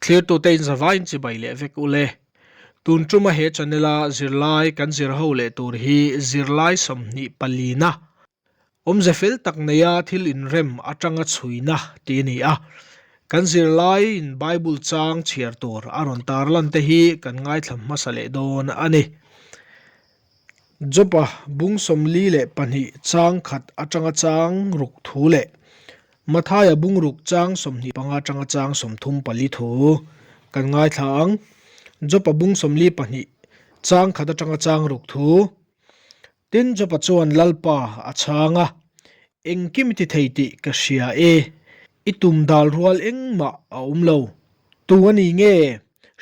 Thlirtute in zavaiin chibai leh vek u le. Tun tuma he channel a zirlai kan zir ho leh tur hi zirlai 24 na awmze fel tak neia thil inrem atanga chhuina tih a ni a. Kan zirlaiin Bible chang chhiar tur a rawn tarlan te hi kan ngaithla hmasa leh dawn a ni. Job-a bung 42 chang khat atanga chang ruk thu leh Mathaia bung ruk chang 25 atanga chang 34 thu kan ngaithla ang. Job-a bung 42 chang khat atanga chang ruk thu. Tin, Job-a chuan Lalpa a chhang a, Engkim i ti thei tih ka hria e, i tum dal rual engmah a awm lo. Tu a ni nge?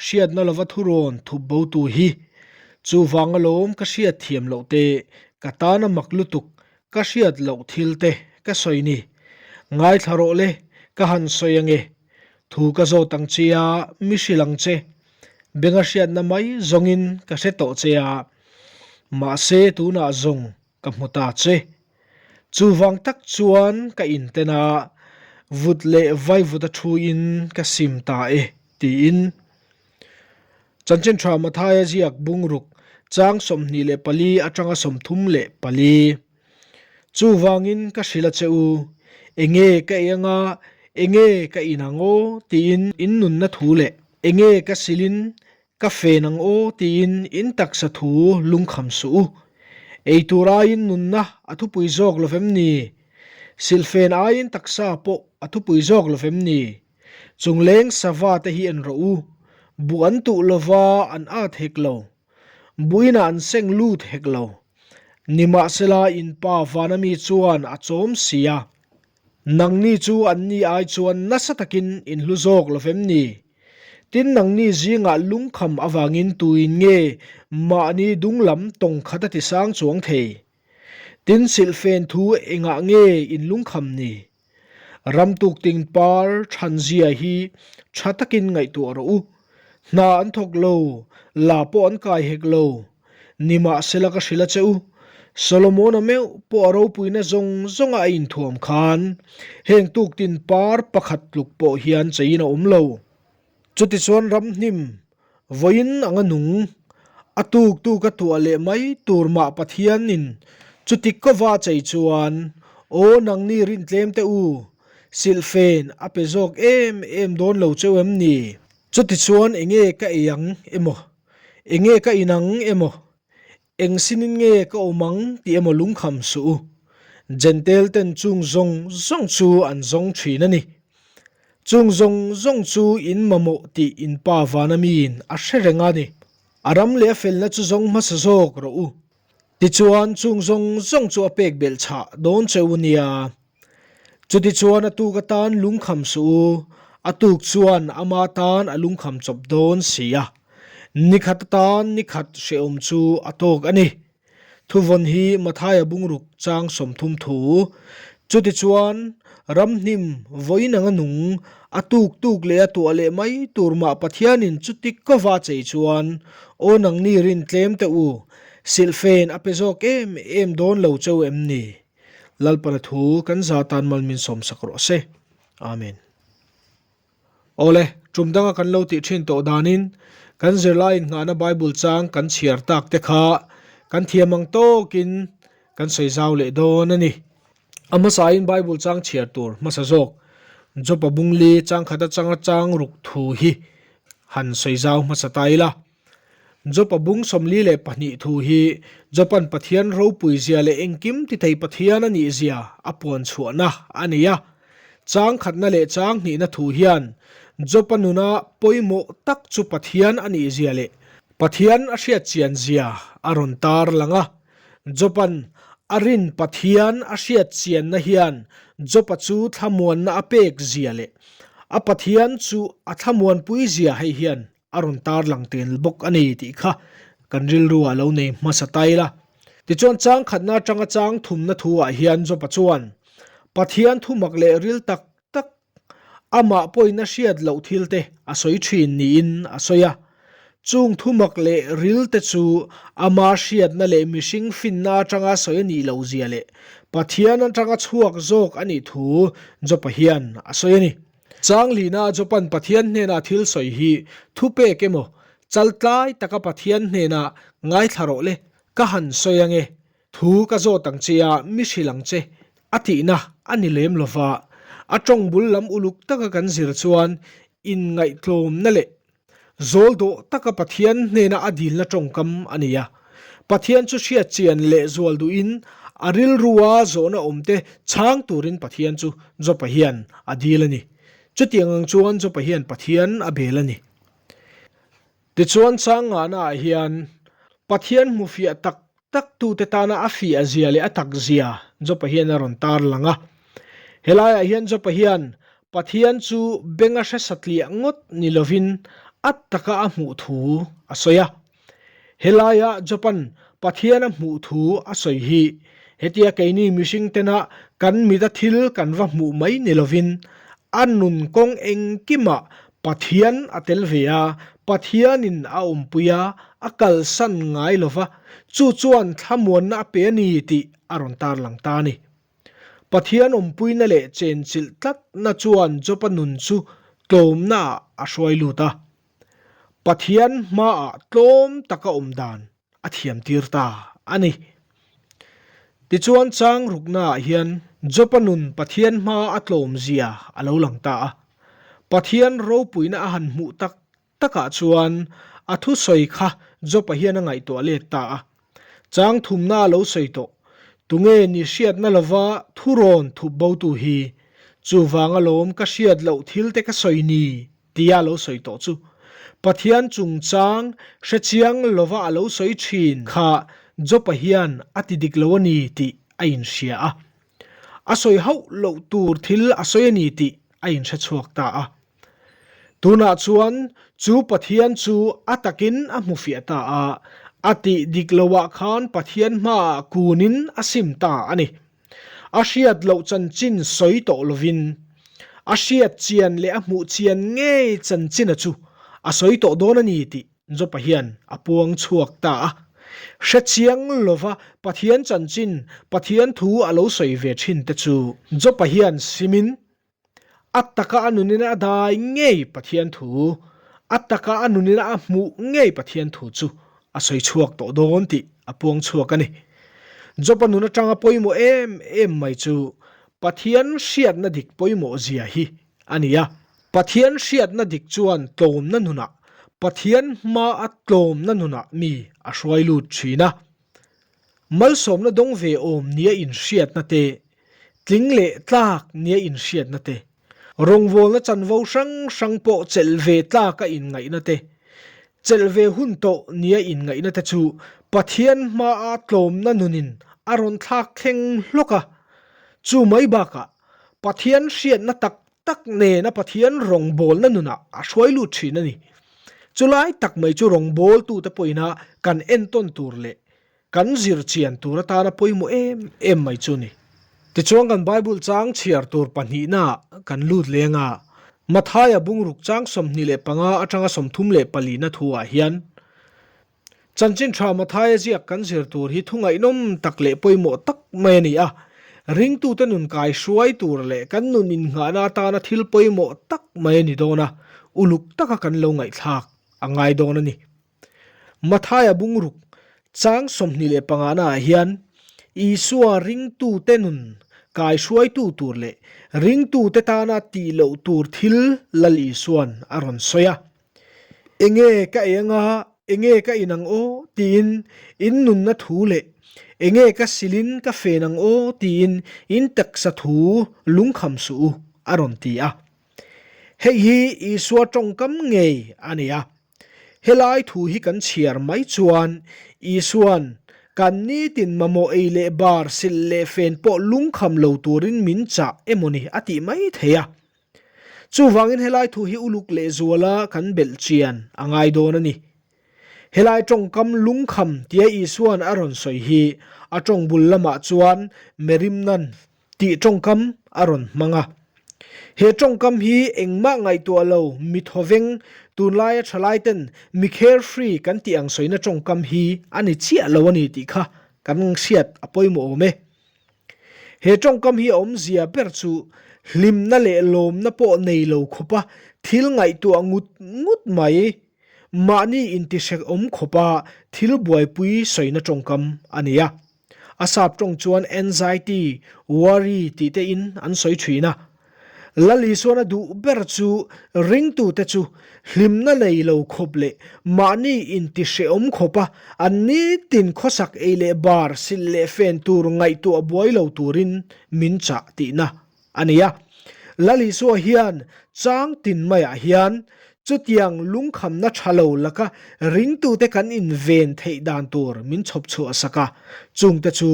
Hriatna lova thurawn thup bo tu hi. Chuvang alawm ka hriat thiam loh te, ka tan a mak lutuk, ka hriat loh thil te ka sawi ni. Ngaithla rawh le, ka han sawi ange. Thu ka zawt ang che a, mi hrilh ang che. Benga hriatna mai zawngin ka hre tawh che a, mahse tunah zawng ka hmu ta che. Chuvang tak chuan ka inten a, vut leh vaivut a thuin ka sim ta e, tiin. Chanchin Tha Mathaia ziak bungruk chang 24 atanga 34. Chuvangin ka hrilh a che u, enge ka ei anga, enge ka in ang aw tiin in nunna thu leh enge ka silin Ka fen ang aw tiin in taksa thu lungkham suh u. Ei tur aiin nunna a thupui zawk lo vem ni? Silhfen aiin taksa pawh a thupui zawk lo vem ni? Chungleng sava te hi en rawh u. Buh an tuh lova an at hek lo. Buh inah an seng lut hek lo. Nimahsela in pa vana mi chuan a chawm si a. Nangni chu anni ai chuan nasa takin in hlu zawk lo vem ni? Tin nangni zingah lungkham avangin tuin nge mahni dunglam tawng khat a ti sang chuang thei? Tin silhfen thu engah nge in lungkham ni? Ramtuk ting par thanzia hi tha takin ngaihtuah rawh u. Hna an thawk lo, la pawh an kai hek lo. Nimahsela ka hrilh a che u, Solomona meuh pawh a ropuina zawng zawnga a inthuam khan heng tuktin par pakhat tluk pawh hian cheiin a awm lo. Chutichuan ramhnim vawiin anga nung, a tuk tuk a tuah leh mai tur mah Pathianin chuti kova a chei chuan, Aw nangni rintlem te u, silhfen a pe zawk em em dawn lo cheu em ni? Chutichuan enge ka ei ang emaw? Enge ka in ang emaw? Eng sinin nge ka awm ang tih emaw lungkham suh u. Jentail ten chung zawng zawng chu an zawng thin a ni. Chung zawng zawng chu in mamawh tih in pa vana miin a hre reng a ni. A ram leh a felna chu zawng hmasa zawk rawh u. Tichuan chung zawng zawng chu a pek belh chhah dawn che u nia. Chutichuan a tuk atan lungkham suh u, a tuk chuan ama tan a lungkham chawp dawn si a. Ni khat atan ni khat hrehawm chu a tawk a ni. Thuvawn hi Mathaia bungruk chang 30 thu. Chutichuan ramhnim vawiin anga nung, a tuk tuk leh a tuah leh mai tur mah Pathianin chuti kova chei chuan, Aw nangni rin tlem teh u, silhfen a pe zawk em em dawn lo cheu em ni? Lalpana thu kan za tan mal min sawm sak rawh se. Amen. Awle, tum danga kan lo tih thin tawh danin kan zirlai innghahna Bible chang kan chhiar tak te kha kan thiam ang tawkin kan sawi zau leh dawn a ni. A hmasain Bible chang chhiar tur hmasa zawk Job-a bungli chang khat atanga chang ruk thu hi han sawi zau hmasa ta ila. Job-a bung 42 thu hi Job-a'n Pathian ropui zia leh engkim ti thei Pathian a nih zia a puan chhuahna a ni a. Chang khatna leh chang hnihna thu hian Job-a nuna pawimawh tak chu Pathian a nih zia leh Pathian a hriat chian zia a rawn tar lang a. Job-a'n a rin Pathian a hriat chianna hian Job-a chu thlamuanna a pek zia leh a Pathian chu a thlamuanpui zia hei hian a rawn tarlang tel bawk a ni tih kha kan rilru ah lo nei hmasa ta ila. Tichuan chang khatna atanga chang thumna thu ah hian Job-a chuan Pathian thumak leh ril tak tak amah pawhin a hriat loh thil te a sawi thin niin a sawi a. Chung thumak leh ril te chu ama hriatna leh mihring finna atanga sawi a nih loh zia leh Pathian atanga chhuak zawk a nih thu Job-a hian a sawi a ni. Changlina Jopan Pathian hnena thil sawi hi thupek emaw chaltlai taka Pathian hnena ngaithla rawh le, ka han sawi ange, thu ka zawt ang che a, mi hrilh ang che a tihna a ni lem lova, a tawng bul lam uluk taka kan zir chuan inngaihtlawmna leh Zawl dawh taka Pathian hnena a dilna tawngkam a ni a. Pathian chu hriat chian leh zual duhin a rilrua zawhna awmte chhang turin Pathian chu Jopa hian a dil a ni. Chutiang ang chuan Jopa hian Pathian a bel a ni. Tichuan chang ngahnaah hian Pathian hmufiah tak taktute tana a fiah zia leh a tak zia Jopa hian a rawn tar lang a. Helaiah hian Jopa hian Pathian chu benga hre satliah ngawt ni lovin a taka a hmuh thu a sawi a. Helaia Jopa'n Pathian a hmuh thu a sawi hi hetia keini mihring tena kan mita thil kan va hmuh mai ni lovin a nun kawng engkimah Pathian a tel ve a, Pathianin a awmpui a, a kalsan ngai lova, chu chuan thlamuanna a pe a ni tih a rawn tarlang ta a ni. Pathian awmpuina leh chenchilh tlatna chuan Job-a nun chu tlawmnaah a hruai lut a. Pathian hmaah tlawm taka awm dan a thiamtir ta a ni. Tichuan chang ruknaah hian Job-a nun Pathian hmaa a tlawmzia a lo lang ta a. Pathian ropuina a han hmuh tak takah chuan a thusawi kha Job-a hian a ngaihtuah let ta a. Chang thumna a lo sawi tawh, Tunge ni hriatna lova thurawn thup botu hi? Chuvang alawm ka hriat loh thil te ka sawi ni? tia a lo sawi tawh chu. Pathian chungchang hrechiang lova a lo sawi thin kha Job-a hian a ti dik lo a ni tih a inhria a. A sawi hauh loh tur thil a sawi a ni tih a inhre chhuak ta a. Tunah chuan chu Pathian chu a takin a hmu fiah ta a, a tih dik loah khan Pathian hmaah kunin a sim ta a ni. A hriat loh chanchin sawi tawh lovin, a hriat chian leh a hmuh chian ngei chanchina chu a sawi tawh dawn a ni tih Jopa hian a puang chhuak ta a. Hre chiang lova Pathian chanchin, Pathian thu a lo sawi ve thin te chu Jopa hian simin A taka a nunin a dai ngei Pathian thu, a taka a nunin a hmuh ngei Pathian thu chu a sawi chhuak tawh dawn tih a puang chhuak a ni. Job-a nun atanga pawimawh em em mai chu Pathian hriatna dik pawimawh zia hi a ni a. Pathian hriatna dik chuan tlawmna nunah, Pathian hmaa tlawmna nunah mi a hruai lut thin a. Malsawmna dawng ve awm nia inhriatna te, tling leh tlak nia inhriatna te, rawngbawlna chanvo hrang hrang pawh chelh ve tlaka inngaihna te, chelh ve hun tawh nia inngaihna te chu Pathian hmaa tlawmna nunin a rawn thlak thleng hlawk a. Chu mai bakah Pathian hriatna tak tak nena Pathian rawngbawlna nunah a hruai lut thin a ni. Chulai tak mai chu rawngbawltute pawhina kan entawn tur leh kan zir chian tur atana pawimawh em em mai chu a ni. Tichuan kan Bible chang chhiar tur pahnihnaah kan lut leng a, Mathaia bungruk chang 25 atanga 34na thuah hian, Chanchin tha Mathaia ziak kan zir tur hi thu ngaihnawm tak leh pawimawh tak mai a ni a. Ringtute nun kai hruai tur leh kan nun innghahna atana thil pawimawh tak mai a ni dawn a, uluk taka kan lo ngaihthlak a ngai dawn a ni. Mathaia bungruk chang 25 naah hian Isua ringtute nun kai hruaitu tur leh ringtute tana tih loh tur thil Lal Isua'n a rawn sawi a. Enge ka ei anga, enge ka in ang aw tiin in nunna thu leh enge ka silin ka fen ang aw tiin in taksa thu lungkham suh u a rawn ti a. Hei hi Isua tawngkam ngei a ni a. Helai thu hi kan chhiar mai chuan Isua'n kan nitin mamawh ei leh bar silh leh fen pawh lungkham lo turin min chah emawni a tih mai thei a. Chuvangin helai thu hi uluk lehzuala kan belh chian a ngai dawn a ni. Helai tawngkam lungkham tia Isua'n a rawn sawi hi a tawng bul lamah chuan Merimnan tih tawngkam a rawn hmang a. He tawngkam hi engmah ngaihtuah lo mi thawveng tunlaia thalaiten mi carefree kan tih ang sawina tawngkam hi a ni chiah lo a ni tih kha kan hriat a pawimawh awm e. He tawngkam hi a awmzia ber chu. hlimna leh lawmna pawh nei lo khawpa thil ngaihtuah ngut ngut mai, mahni intihrehawm khawpa thil buaipui sawina tawngkam a ni a. A sap tawng chuan anxiety, worry tih te in an sawi thin a. Lal Isuan a duh ber chu ringtute chu hlimna nei lo khawp leh mahni intihrehawm khawpa an nitin khawsak ei leh bar silh leh fen tur ngaihtuah buai lo turin min chah tihna a ni a. Lal Isua hian chang tin maiah hian chutiang lungkhamna tha lo laka ringtute kan inven theih dan tur min chhawp chhuah sak a, chungte chu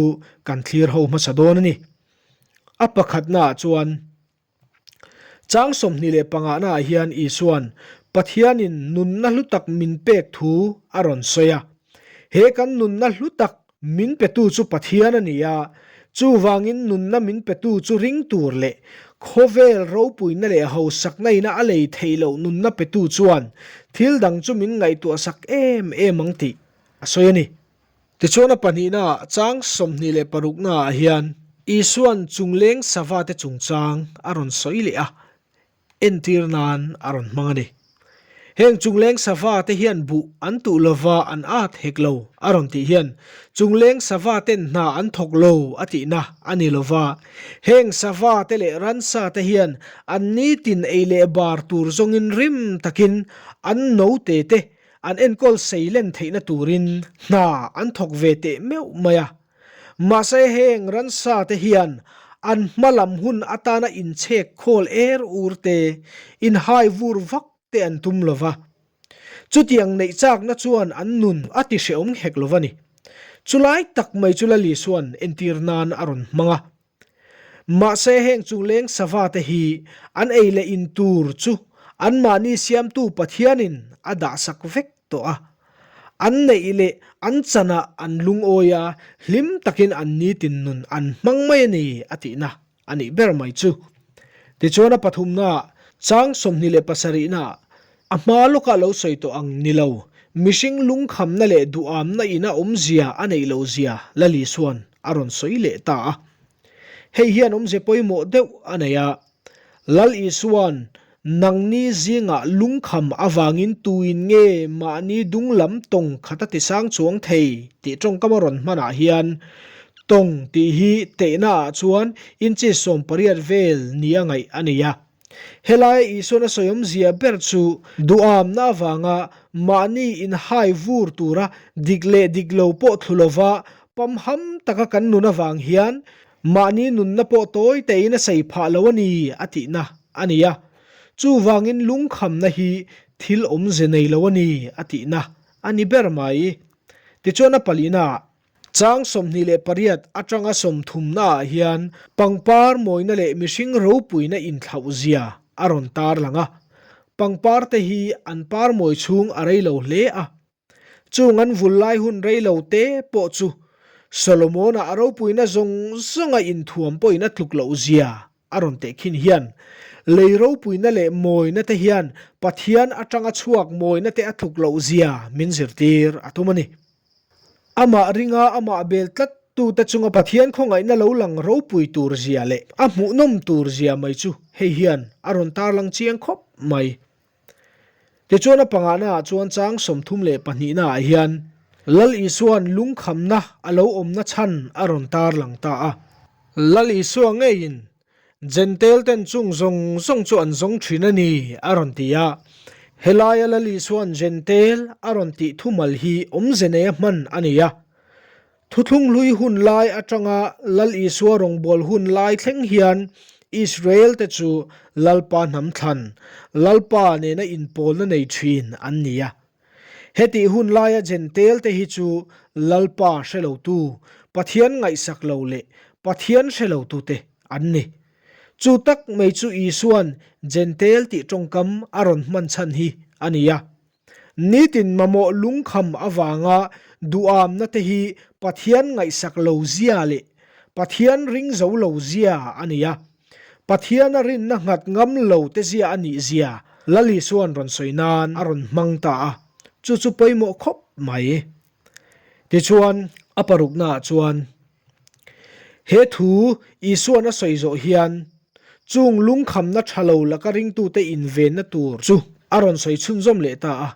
kan thlir ho hmasa dawn a ni. A pakhatnaah chuan chang 25 naah hian Isua'n Pathianin nunna hlu tak min pek thu a rawn sawi a. He kan nunna hlu tak min petu chu Pathian a ni a, chuvangin nunna min petu chu ring tur leh khawvel ropuina leh hausakna ina a lei theih loh nunna petu chuan thil dang chu min ngaihtuahsak em em ang tih a sawi a ni. Tichuan a pahnihnaah chang 26 naah hian Isua'n chungleng savate chungchang a rawn sawi leh a, entir nan a rawn hmang a ni. Heng chungleng savate hian buh an tuh lova an at hek lo a rawn tih hian chungleng savaten hna an thawk lo a tihna a ni lova, heng savate leh ransate hian an nitin ei leh bar tur zawngin rim takin an note te An enkawl seilen theihna turin hna an thawk ve teh meuh mai a. Mahse heng ransa te hian an hma lam hun atana inchhek khawl er ur te, inhai vur vak te an tum lo va. Chutiang neih chakna chuan an nun a ti hrehawm hek lo va ni. Chulai tak mai chu Lali chuan entir nan a rawn hmang a. Mahse heng chungleng sava te hi an ei leh in tur chu anmahni siamtu Pathianin a dahsak vek tawh a. An neih leh an chanah an lungawi a, hlim takin an nitin nun an hmang mai a ni a tihna a nih ber mai chu. Tichuan a pathumnaah chang 27naah a hma lawkah lo sawi tawh ang ni lo, mihring lungkhamna leh duhamna ina awmzia a neih loh zia Lali chuan a rawn sawi leh ta a. Hei hian awmze pawimawh deuh a nei a, Lal Isua'n nangni zingah lungkham avangin tuin nge mahni dung lam tawng khat a tisang chuang thei tih tawngkam a rawn hmanah hian tawng tih hi tehnaah chuan inches 18 vel nia ngaih a ni a. Helaia Isua'n a sawi awmzia ber chu duhamna avanga mahni inhai vur tura dik leh dik lo pawh thlu lova pamham taka kan nun avang hian mahni nunna pawh tawi tein a sei phah lo a ni a tihna a ni a. Chuvangin lungkhamna hi thil awmze nei lo a ni a tihna a ni ber mai. Tichuan a palinaah Chang 28 atanga sawmthumnaah hian pangpar mawina leh mihring ropuina inthlauh zia a rawn tarlang a. Pangpar te hi an par mawi chhung a rei lo hle a. Chung an vul lai hun rei lo te pawh chu Solomona a ropuina zawng zawnga inthuam pawhin a tluk loh zia a rawn tehkhin hian lei ropuina leh mawina te hian Pathian atanga chhuak mawina te a tluk loh zia min zirtir a tum a ni. Amah ringa amah bel tlat tute chunga Pathian khawngaihna lo lang ropui tur zia leh a hmuhnawm tur zia mai chu hei hian a rawn tarlang chiang khawp mai. Tichuan a pangahnaah chuan chang 32 naah hian Lal Isua'n lungkhamna a lo awmna chhan a rawn tarlang ta a. Lal Isua ngeiin Jentail ten chung zawng zawng chu an zawng thin a ni, a rawn ti a. Helaia Lal Isua'n Jentail a rawn tih thumal hi awmze neia hman a ni a. Thuthlung hlui hun lai atanga Lal Isua rawngbâwl hun lai thleng hian Israel te chu Lalpa hnam thlan, Lalpa nena inpawlna nei thin an ni a. Hetih hun laia Jentail te hi chu Lalpa hre lotu, Pathian ngaihsak lo leh Pathian hre lotute an ni. Chu tak mai chu Isua'n Jentail tih tawngkam a rawn hman chhan hi a ni a. Nitin mamawh lungkham avanga duhamna te hi Pathian ngaihsak lo zia leh Pathian ring zo lo zia a ni a. Pathiana rinna nghat ngam lo te zia a nih zia Lal Isua'n rawn sawi nan a rawn hmang ta a, chu chu pawimawh khawp mai. Tichuan, a paruknaah chuan, He thu Isua'n a sawi zawh hian. Chung lungkhamna tha lo laka ringtute invenna tur chu a rawn sawi chhunzawm leh ta a.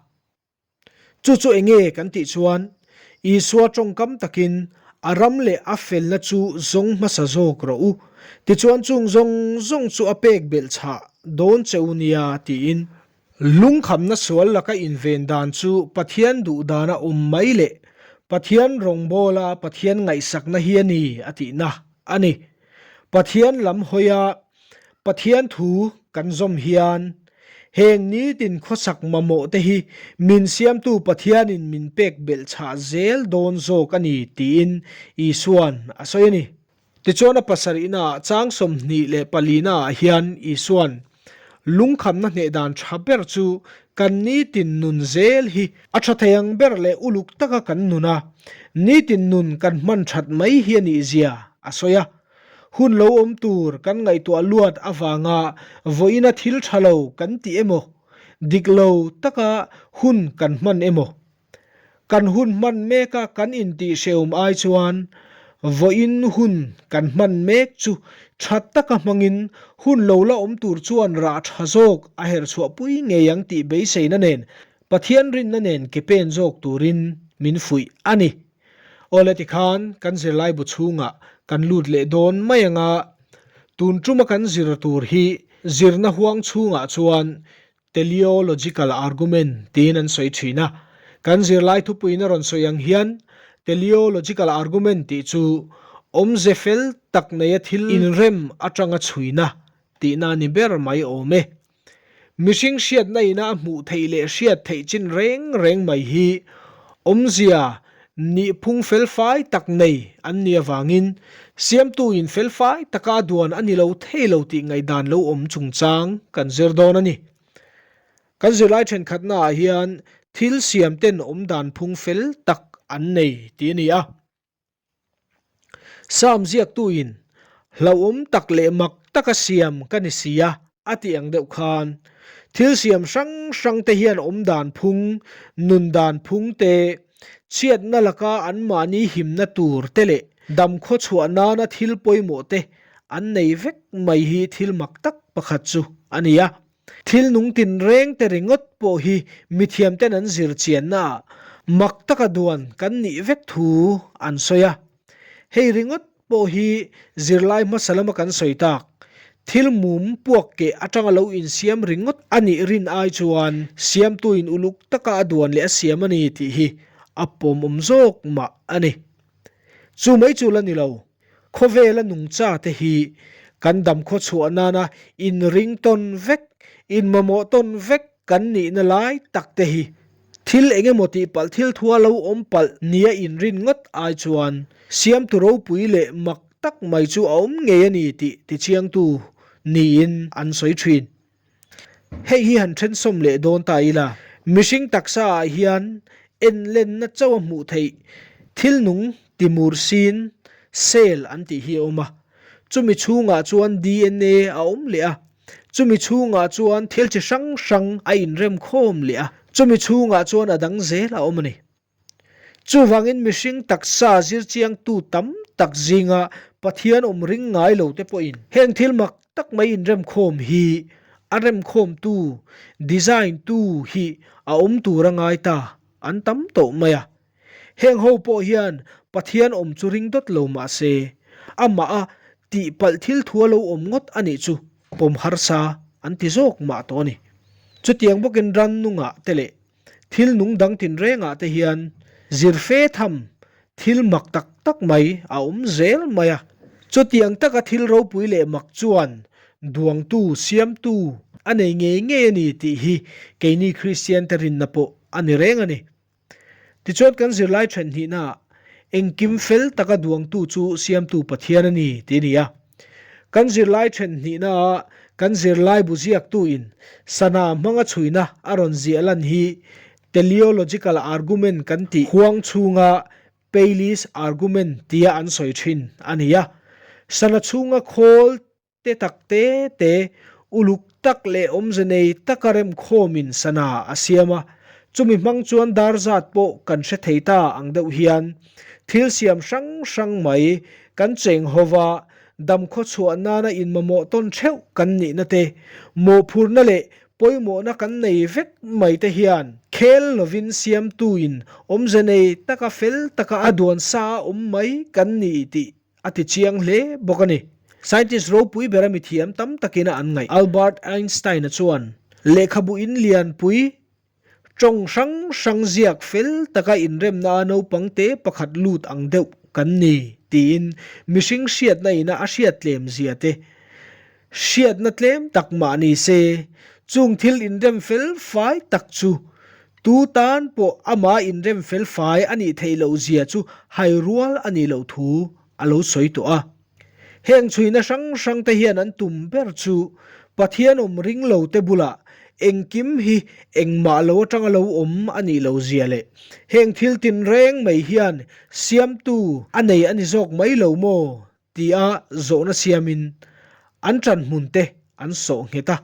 Chu chu enge kan tih chuan Isua tawngkam takin a ram leh a felna chu zawng hmasa zawk rawh u, tichuan chung zawng zawng chu a pek belh chhah dawn che u nia tiin. Lungkhamna sual laka inven dan chu Pathian duh dana awm mai leh Pathian rawngbawla Pathian ngaihsakna hi a ni a tihna a ni. Pathian lam hawia Pathian thu kan zawm hian heng nitin khawsak mamawh te hi min siamtu Pathianin min pek belh chhah zel dawn zawk a ni tiin Isua'n a sawi a ni. Tichuan a pasarihnaah chang 24 ah hian Isua'n lungkhamna hneh dan tha ber chu kan nitin nun zel hi a tha thei ang ber leh uluk taka kan nun a, nitin nun kan hman that mai hi a nih zia a sawi a. Hun lo awm tur kan ngaihtuah luat avanga vawiina thil tha lo kan ti emaw, dik lo taka hun kan hman emaw, kan hun hman meka kan intihhrehawm ai chuan vawiin hun kan hman mek chu tha taka hmangin hun lo la awm tur chuan rah tha zawk a herchhuahpui ngei ang tih beiseina nen Pathian rinna nen ke pen zawk turin min fuih a ni. Awle tikhan kan zirlaibu chhungah kan lut leh dawn mai anga tun tuma kan zir tur hi zirna huang chhungah chuan teleological argument tiin an sawi thin a. Kan zirlai thupuiin a rawn sawi ang hian teleological argument tih chu awmze fel tak neia thil inrem atanga chhuina tihna a ni ber mai awm e. Mihring hriatna ina a hmuh theih leh hriat theih chin reng reng mai hi awmzia nihphung felfai tak nei an nih avangin siamtuin felfai taka a duan a ni lo thei lo tih ngaihdan lo awm chungchang kan zir dawn a ni. Kan zirlai thenkhatnaah hian thil siamten awmdan phung fel tak an nei tih a ni a. Psalm ziaktuin, Hlauhawm tak leh mak taka siam ka ni si a, a tih ang deuh khan, thil siam hrang hrang te hian awm dan phung, nun dan phung te, chhiatna laka anmahni himna tur te leh dam khawchhuah nana thil pawimawh te an nei vek mai hi thil mak tak pakhat chu a ni a. Thil nung tinreng te ringawt pawh hi mithiamten an zir chiannaah mak taka duan kan nih vek thu an sawi a. Hei ringawt pawh hi zirlai hmasa lama kan sawi tak, thil mum puak keh atanga lo insiam ringawt a nih rin ai chuan siamtuin uluk taka a duan leh a siam a ni tih hi a pawmawm zawk mah a ni. Chu mai chu la ni lo. Khawvela nungcha te hi kan dam khawchhuah nana inring tawn vek, inmamawh tawn vek kan nihna lai tak te hi thil eng emaw tih palh thil thua lo awm palh nia inrin ngawt ai chuan siamtu ropui leh mak tak mai chu a awm ngei a ni tih tichiangtu niin an sawi thin. Hei hi han thensawm leh dawn ta ila, mihring taksa ah hian en lenna chauh a hmuh theih thil nung timur sin, cell, an tih hi a awm a. Chumi chhungah chuan DNA a awm leh a, chumi chhungah chuan thil chi hrang hrang a inrem khawm leh a, chumi chhungah chuan a dang zel a awm a ni. Chuvangin mihring taksa zirchiangtu tam tak zinga Pathian awm ring ngai lo te pawhin heng thil mak tak mai inremkhawm hi a remkhawmtu, design tu, hi a awm tur a ngai ta an tam tawh mai a. Heng ho pawh hian Pathian awm chu ring dawt lo mah se, amah a tihpalh thil thua lo awm ngawt a nih chu pawm harsa an ti zawk mah tawh a ni. Chutiang bawkin rannungah te leh Thil nung dang tinrengah te hian zir fe tham thil mak tak tak mai a awm zel mai a. Chutiang taka thil ropui leh mak chuan duangtu, siamtu a nei ngei ngei a ni tih hi keini Kristiante rinna pawh a ni reng a ni. Tichuan kan zirlai then hnihnaah engkim fel taka duangtu chu siamtu Pathian a ni tih a ni a. Kan zirlai then hnihnaah kan zirlaibu ziaktuin sana hmanga chhuina a rawn ziah lan hi teleological argument kan tih huang chhunga Paley's argument tia an sawi thin a ni a. Sana chhunga khawl te tak te te, uluk tak leh awmze nei taka remkhawmin sana a siam a, chumi hmang chuan dar zat pawh kan hre thei ta ang deuh hian thil siam hrang hrang mai kan cheng ho va. Damkhawchhuah nana inmamawh tawn theuh kan nihna te, mawhphurhna leh pawimawhna kan nei vek mai te hian khel lovin siamtuin awmze nei taka fel taka a duan sa a awm mai kan ni tih a ti chiang hle bawk a ni. Scientist ropui bera mithiam tam takin a an ngaih. Albert Einstein-a chuan lehkhabu in lianpui Tawng hrang hrang ziak fel taka inremna a naupang te pakhat lut ang deuh kan ni tiin mihring hriatna ina a hriat tlem zia te hriatna tlem tak mah ni se, chung thil inrem fel fai tak chu tu tan pawh ama inrem fel fai a nih theih loh zia chu hai rual a nih loh thu a lo sawi tawh a. Heng chhuina hrang hrang te hian an tum ber chu Pathian awm ring lo te bulah engkim hi engmah lo atanga lo awm a nih lo zia leh heng thil tinreng mai hian siamtu a nei a ni zawk mai lo maw tia zawhna siamin an ṭanhmun te an sawh nghet a,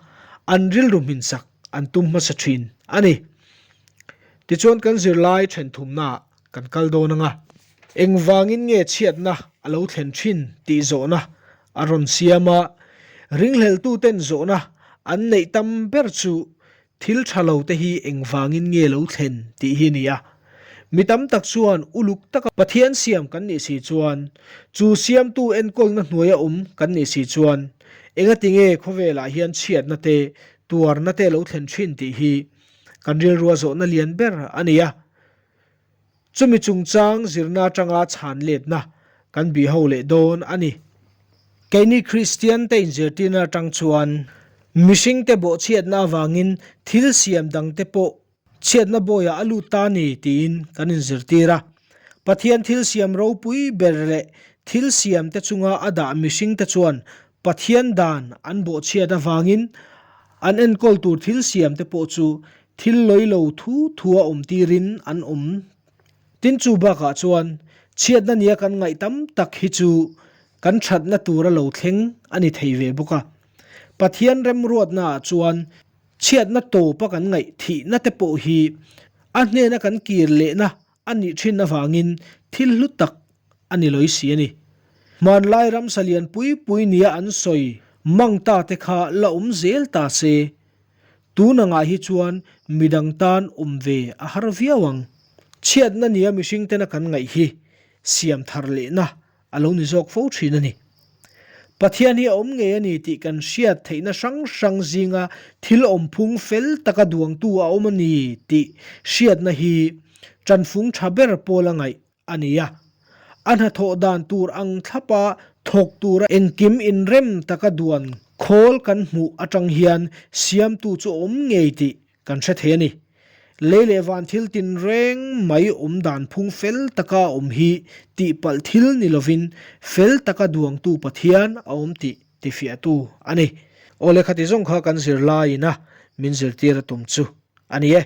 an rilru hminsak an tum hmasa ṭhin a ni. Tichuan kan zirlai ṭhenthumnaah kan kal dawn ang a. Engvangin nge chhiatna a lo thlen thin tih zawhna a rawn siam a, ringhleltuten zawhna an neih tam ber chu thil tha lo te hi engvangin nge lo thlen tih hi a ni a. Mi tam tak chuan uluk taka Pathian siam kan nih si chuan, chu siamtu enkawlna hnuaia awm kan nih si chuan engati nge khawvelah hian chhiatna te, tuarna te lo thlen thin tih hi kan rilrua zawhna lian ber a ni a. Chumi chungchang zirna atanga chhan letna kan bih ho leh dawn a ni. Keini Kristiante inzirtirna atang chuan mihringte bawhchhiatna avangin thil siam dangte pawh chhiatna bawiah a lut ta a ni tiin kan inzirtir a. Pathian thil siam ropui ber leh thil siamte chunga a dah mihringte chuan Pathian dan an bawhchhiat avangin an enkawl tur thil siamte pawh chu Thil lawi lo thu thua awm tirin an awm. Tin chu bakah chuan chhiatna nia kan ngaih tam tak hi chu kan thatna tura lo thleng a ni thei ve bawk a. Pathian remruatnaah chuan chhiatna tawpa kan ngaih thihna te pawh hi a hnena kan kir lehna a nih thin avangin thil hlu tak a ni lawi si a ni. Hmanlai ramsa lian pui pui nia an sawi mang ta te kha la awm zel ta se. Tun angah hi chuan midang tan awm ve a har viau ang. Chhiatna nia mihring tena kan ngaih hi siam thar lehna a lo ni zawk fo thin a ni. Pathian hi a awm ngei a ni tih kan hriat theihna hrang hrang zinga thil awmphung fel taka duangtu a awm a ni tih hriatna hi tanfung tha ber pawl a ngaih a ni a. A hnathawh dan tur ang thlapa thawk tura engkim inrem taka duan khawl kan hmuh atang hian siamtu chu a awm ngei tih kan hre thei a ni. Lei leh van thil tinreng mai awm dan phung fel taka a awm hi tihpalh thil ni lovin fel taka duangtu Pathian a awm tih tifiahtu a ni. Aw lehkha ti zawng kha kan zirlaiin a min zirtir a tum chu a ni e.